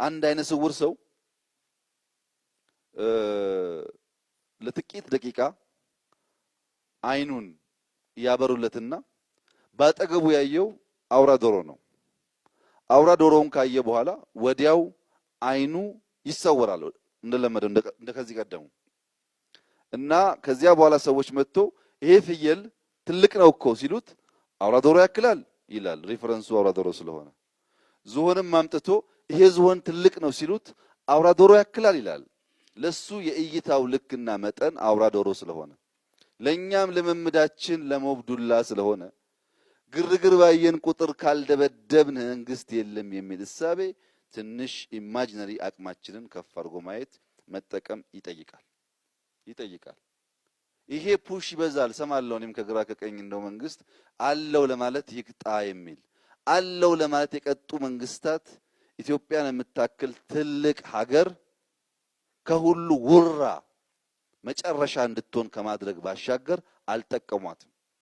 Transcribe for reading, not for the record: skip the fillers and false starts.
አንድ አይነ ስውር ሰው ለጥቂት ደቂቃ አይኑን ያበሩለትና ባጠገቡ ያየው አውራ ዶሮ ነው። አውራ ዶሮውን ካየ በኋላ ወዲያው አይኑ ይሰወራል፣ እንደለመደው እንደ ከዚህ ቀደሙ። እና ከዚያ በኋላ ሰዎች መጥቶ ይሄ ፍየል ትልቅ ነው እኮ ሲሉት አውራ ዶሮ ያክላል ይላል። Reference ኡ አውራ ዶሮ ስለሆነ። ዝሆንም አምጥቶ ይሄ ዝሆን ትልቅ ነው ሲሉት አውራ ዶሮ ያክላል ይላል። ለሱ የእይታው ልክና መጠን አውራ ዶሮ ስለሆነ፣ ለኛም ልምምዳችን ለ mob ዱላ ስለሆነ፣ ግርግር ባየን ቁጥር ካልደበደብን መንግስት የለም የሚል እሳቤ ትንሽ imaginary አቅማችንን ከፍ አድርጎ ማየት መጠቀም ይጠይቃል። ይሄ push ይበዛል ሰማለሁ። እኔም ከግራ ከቀኝ እንደው መንግስት አለው ለማለት ይቅጣ የሚል፣ አለው ለማለት የቀጡ መንግስታት ኢትዮጵያን የምታክል ትልቅ ሀገር ከሁሉ ውራ መጨረሻ እንድትሆን ከማድረግ ባሻገር አልጠቀሟትም።